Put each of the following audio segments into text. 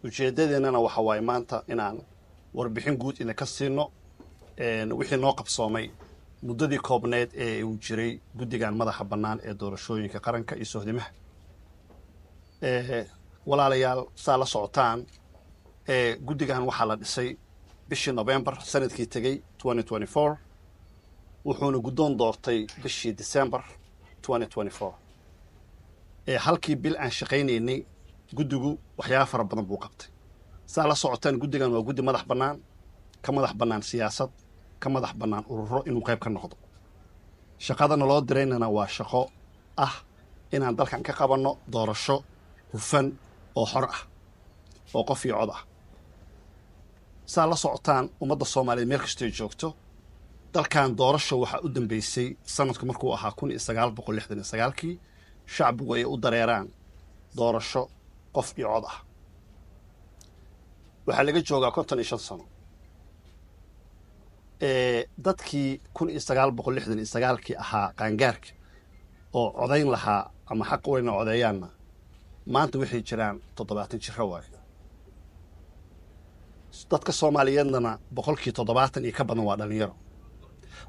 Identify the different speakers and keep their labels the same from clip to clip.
Speaker 1: Ujeeddadeennana waxa waaye maanta inaan warbixin guud idinka siino wixii noo qabsoomay muddadii koobneed ee uu jiray guddigan madaxa bannaan ee doorashooyinka qaranka iyo sohdimaha. Walaalayaal, saa la socotaan, guddigan waxaa la dhisay bishii November sanadkii tegey 2024, wuxuuna guddoon doortay bishii December 2024. Halkii bil aan shaqaynaynay, guddigu waxyaaba fara badan buu qabtay. Saa la socotaan, guddigan waa guddi madax bannaan, ka madax bannaan siyaasad, ka madax bannaan ururo inuu qayb ka noqdo. Shaqadana loo diraynana waa shaqo ah inaan dalkan ka qabanno doorasho hufan oo xor ah oo qof iyo cod ah. Saa la socotaan, ummadda Soomaaliyeed meel kastoy joogto, dalkan doorasho waxaa u dambeysay sanadku markuu ahaa 1969-kii, shacbigu ay u dareeraan doorasho qof iyo cod ah. Waxaa laga joogaa 55 sano. Dadkii 1969-kii ahaa qaangaarka oo codayn lahaa ama xaq u weyna codeeyaanna maanta waxay jiraan 70 jiro waayo. Dadka Soomaaliyeednana 70% iyo ka badan waa dhalinyaro.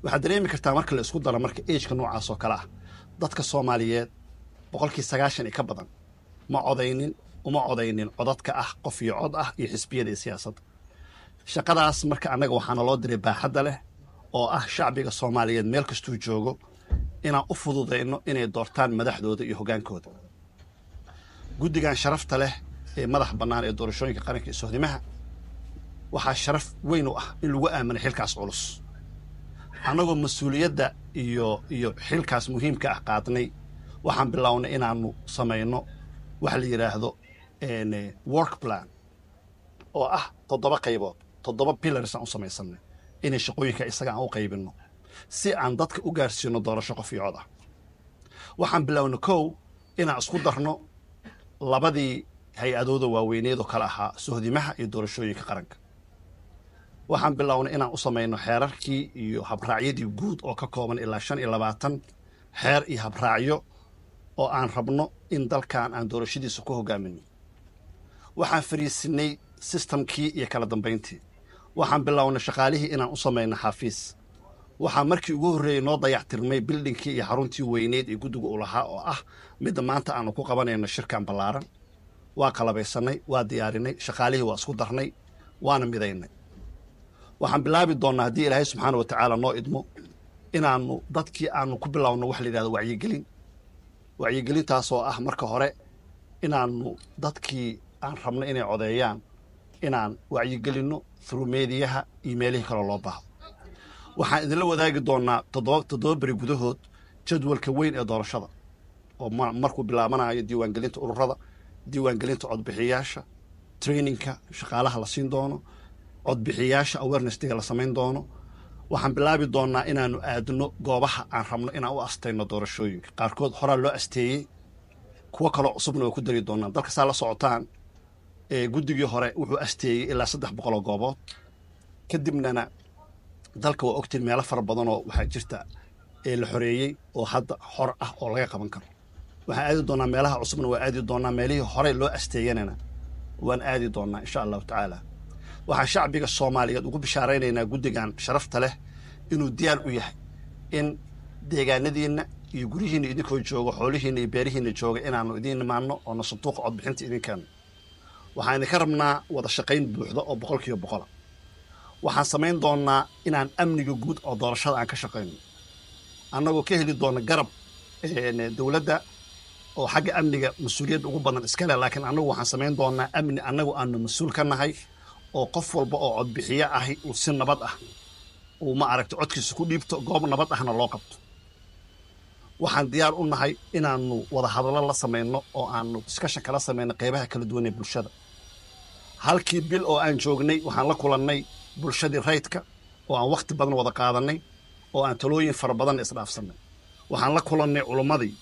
Speaker 1: Waxaad dareemi kartaa marka la isku daro marka ageka noocaas oo kale ah, dadka Soomaaliyeed 90% iyo ka badan ma codaynin, uma codaynin codadka ah qof iyo cod ah iyo xisbiyada iyo siyaasadda. Shaqadaas marka annaga waxaana loo diray baaxadda leh oo ah shacbiga Soomaaliyeed meel kastuu joogo inaan u fududayno inay doortaan madaxdooda iyo hoggaankooda. Guddigan sharafta leh ee madax bannaan ee doorashooyinka qaranka iyo sohdimaha waxaa sharaf weyn u ah in lagu aaminay xilkaas culus. Annagoo mas-uuliyadda iyo xilkaas muhiimka ah qaadnay, waxaan bilownay inaanu samayno waxa la yidhaahdo work plan oo ah toddoba qaybood, toddoba pillars aan u samaysanay inay shaqooyinka isaga aan u qaybinno si aan dadka u gaarsiino doorasho qof iyo cod ah. Waxaan bilownay, kow, inaan isku darno labadii hay-adooda waaweyneed oo kale ahaa sohdimaha iyo doorashooyinka qaranka. Waxaan bilownay inaan u samayno xeerarkii iyo habraacyadii guud oo ka kooban ilaa 25 xeer iyo habraacyo oo aan rabno in dalkan aan doorashadiisa ku hogaamino. Waxaan fariisinay systemkii iyo kala dambayntii. Waxaan bilownay shaqaalihii inaan u samayno xafiis. Waxaa markii ugu horreeyey noo dayactirmay buildingkii iyo xaruntii weyneyd ee guddiga uu lahaa, oo ah midda maanta aanu ku qabanayno shirkan ballaaran. Waa qalabaysanay, waa diyaarinay, shaqaalihii waa isku darnay, waana midaynay. Waxaan bilaabi doonnaa, haddii Ilaahay subxaana wa tacaala noo idmo, inaanu dadkii aanu ku bilowno wax la yidhahdo wacyigelin. Wacyigelintaasoo ah marka hore inaanu dadkii aan rabno inay codeeyaan inaan wacyigelinno through mediaha iyo meelihii kaloo loo baahdo. Waxaan idinla wadaagi doonaa 7 beri gudahood jadwalka weyn ee doorashada oo markuu bilaabanayo diiwaangelinta ururada, diiwaangelinta codbixiyaasha, trainingka shaqaalaha la siin doono, codbixiyaasha awareness diga la samayn doono. Waxaan bilaabi doonaa inaanu aadno goobaha aan rabno inaan u astayno doorashooyinka. Qaarkood horaa loo asteeyey, kuwo kaloo cusubna waa ku dari doonaa. Dalka, saa la socotaan, guddigii hore wuxuu asteeyey ilaa 300 oo goobood. Kadibnana dalka waa ogtiin, meelo fara badanoo waxaa jirta ee la xoreeyey oo hadda xor ah oo laga qaban karo. Waxaan aadi doonaa meelaha cusubna waa aadi doonaa, meelihii horey loo asteeyanana waan aadi doonaa, insha Allahu tacaala. Waxaan shacbiga Soomaaliyeed ugu bishaaraynaynaa guddigan sharafta leh inuu diyaar u yahay in deegaanadiinna iyo guryihiinna idinkoo jooga, xoolihiinna iyo beerihiinna jooga, inaanu idiin nimaanno oona sanduuqa codbixinta idin keenno. Waxaan idinka rabnaa wada shaqayn buuxda oo 100%. Waxaan samayn doonaa inaan amniga guud oo doorashada aan ka shaqayno, annagoo ka heli doona garab dowladda oo xagga amniga mas-uuliyadda ugu badan iska leh, laakiin annagu waxaan samayn doonaa amni annagu aanu mas-uul ka nahay oo qof walba oo codbixiye ahi uu si nabad ah uu, ma aragta, codkiisa ku dhiibto, goob nabad ahna loo qabto. Waxaan diyaar u nahay inaanu wada hadallo la samayno oo aanu discussion kala samayno qeybaha kala duwan ee bulshada. Halkii bil oo aan joognay, waxaan la kulannay bulshadii rayidka oo aan wakhti badan wada qaadanay oo aan talooyin fara badan isdhaafsannay. Waxaan la kulannay culummadii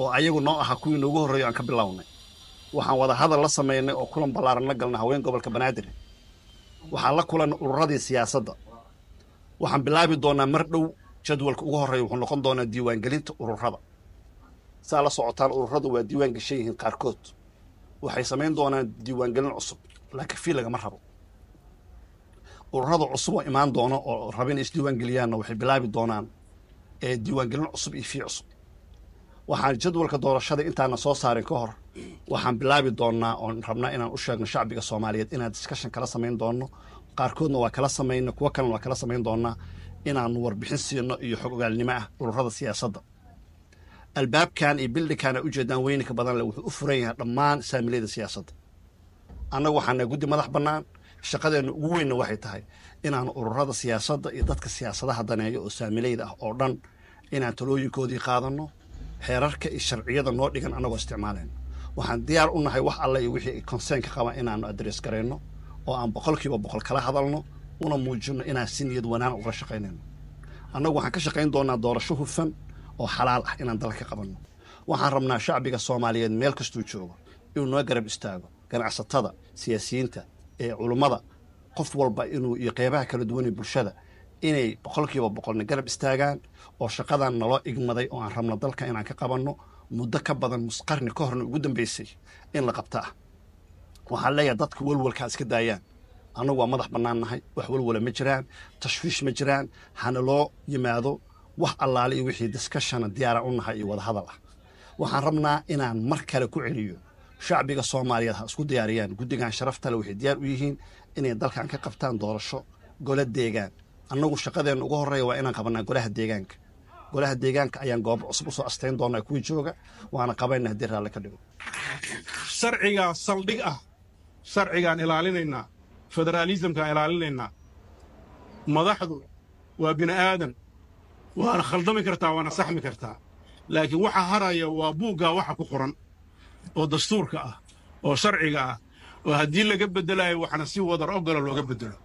Speaker 1: oo ayagu noo ahaa kuwii noogu horreeyo aan ka bilownay. Waxaan wada hadal la samaynay oo kulan ballaaran la galnay haween gobolka Banaadir. Waxaan la kulannay ururadii siyaasadda. Waxaan bilaabi doonaa mar dhow, jadwalka ugu horreeya wuxuu noqon doonaa diiwaangelinta ururada. Saa la socotaan, ururadu waa diiwaan gashan yihiin qaarkood. Waxay samayn doonaan diiwaangelin cusub, laakiin fee lagama rabo. Ururada cusub oo imaan doono oo raba inay isdiiwaangeliyaanna waxay bilaabi doonaan diiwaangelin cusub iyo fee cusub. Waxaan jadwalka doorashada intaana soo saarin ka hor waxaan bilaabi doonaa oon rabnaa inaan u sheegno shacbiga Soomaaliyeed inaan discussion kala samayn doono. Qaarkoodna waa kala samayno, kuwo kalena waa kala samayn doonaa, inaanu warbixin siino iyo xog ogaalnimo ah ururada siyaasadda. Albaabkan iyo buildingkan ay ujeedaan weyninka badan leh wuxuu u furan yahay dhammaan saamilayda siyaasadda. Annagu waxaana guddi madax bannaan. Shaqadeenna ugu weynna waxay tahay inaanu ururada siyaasadda iyo dadka siyaasadaha daneeyo oo saamilayda ah oo dhan inaan talooyinkoodii qaadanno, xeerarka iyo sharciyada noo dhigan annagoo isticmaalayno. Waxaan diyaar u nahay wax alle iyo wixii concern ka qabaan inaanu address garayno oo aan 100% kala hadalno, una muujino inaan si niyad wanaan uga shaqaynayno. Annagu waxaan ka shaqayn doonaa doorasho hufan oo xalaal ah inaan dalka ka qabanno. Waxaan rabnaa shacbiga Soomaaliyeed meel kastuu joogo inuu noo garab istaago, ganacsatada, siyaasiyiinta, ee culummada, qof walba inuu iyo qeybaha kala duwan ee bulshada inay 100%na garab istaagaan oo shaqadan naloo igmaday oo aan rabno dalka inaan ka qabanno muddo ka badan nus qarni ka horna ugu dambeysay in la qabta ah. Waxaan leeyahay dadka walwalkaa iska daayaan. Annagu waa madax bannaan nahay, wax walwala ma jiraan, tashwiish ma jiraan. Hana loo yimaado, wax allaale iyo wixii discussionna diyaara u nahay iyo wadahadal ah. Waxaan rabnaa inaan mar kale ku celiyo, shacbiga Soomaaliyeed ha isku diyaariyaan. Guddigan sharaftale waxay diyaar u yihiin inay dalkan ka qabtaan doorasho gole deegaan. Annagu shaqadeenna ugu horreeya waa inaan qabanaa golaha deegaanka. Golaha deegaanka ayaan goobo cusub usoo astayn doonaa kuwii jooga, waana qabayna haddii raalli ka dhigo.
Speaker 2: Sharcigaa saldhig ah, sharcigaan ilaalinaynaa, federaalismkaan ilaalinaynaa. Madaxdu waa bini aadan, waana khaldami kartaa, waana saxmi kartaa, laakiin waxa haraya waa buuggaa waxa ku qoran oo dastuurka ah oo sharciga ah, oo haddii laga beddelayo waxna si wadar ogola looga beddelo.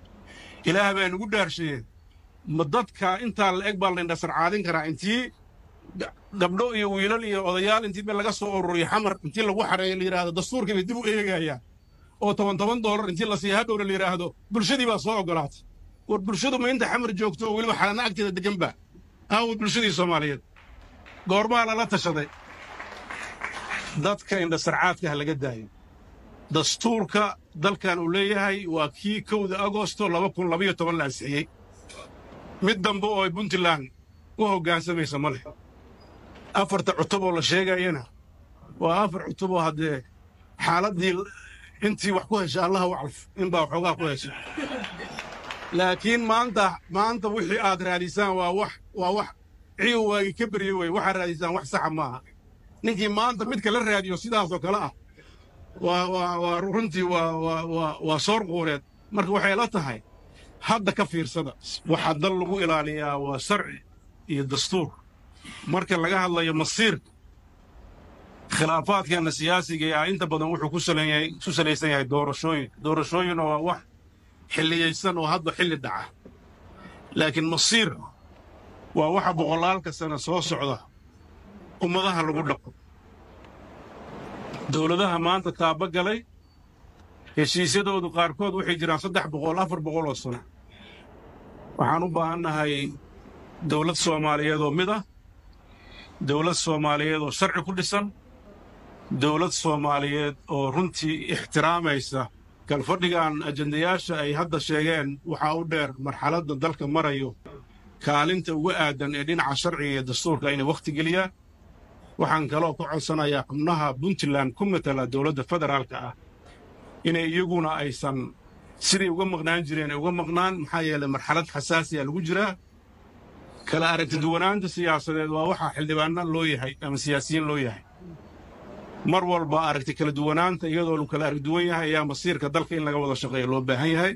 Speaker 2: Ilaah baa nugu dhaarsheeye, ma dadka intaa la eg baa la indhasarcaadin karaa? Intii gabdho iyo wiilal iyo odayaal intii meel laga soo ururiyo, Xamar intii lagu xareeyo, la yidhaahdo dastuurkii bay dib u eegayaan, oo toban toban doolar intii la siiya, hadhowna la yidhaahdo bulshadii baa soo ogolaatay. War bulshadu ma inta Xamar joogto oo weliba Xalana agteeda degan ba? Aawo bulshadii Soomaaliyeed? Goormaa lala tashaday? Dadka indhasarcaadka ha laga daayo. Dastuurka dalkan uu leeyahay waa kii 1-da Agosto 2012 la ansixiyey. Mid dambe oo ay Puntland u hoggaansamaysa ma leh. Afarta cutub oo la sheegayana waa afar cutub oo haddee xaaladdii intii wax ku hesha Allaha u calf, inbaa waxoogaa ku hesha. Laakiin maanta wixii aad raadisaan waa wax ciiw waagi ka berye wey. Waxaad raadisaan wax saxa maaha. Ninkii maanta midka la raadiyo sidaasoo kale ah waa runtii waa soor quureed. Marka waxay la tahay hadda ka fiirsada. Waxaa dal lagu ilaaliyaa waa sharci iyo dastuur. Marka laga hadlayo masiirka, khilaafaadkeenna siyaasiga ah inta badan wuxuu ku salaysan yahay doorashooyin. Doorashooyin oo waa wax xilliyaysan oo hadda xilli dhaca, laakiin masiir waa waxa boqolaalka sano soo socda ummadaha lagu dhaqo. Dowladaha maanta taaba galay heshiisyadoodu qaarkood waxay jiraan 300, 400 oo sano. Waxaan u baahannahay dowlad Soomaaliyeed oo mid ah, dowlad Soomaaliyeed oo sharci ku dhisan, dowlad Soomaaliyeed oo runtii ixtiraamaysa. Kalfadhigan ajendayaasha ay hadda sheegeen waxaa u dheer marxaladda dalka marayo, kaalinta ugu aadan ee dhinaca sharciga iyo dastuurka inay wakhti geliyaan. Waxaan kaloo ka codsanayaa xubnaha Puntland ku matala dowladda federaalka ah inay iyaguna aysan siday uga maqnaan jireen ay uga maqnaan, maxaa yeelay marxalad xasaasiya lagu jiraa. Kala aragti duwanaanta siyaasadeed waa waxaa xildhibaanna loo yahay ama siyaasiyiin loo yahay. Mar walba aragti kala duwanaanta, iyadoo lu kala arag duwan yahay, ayaa masiirka dalka in laga wada shaqeeyo loo baahan yahay.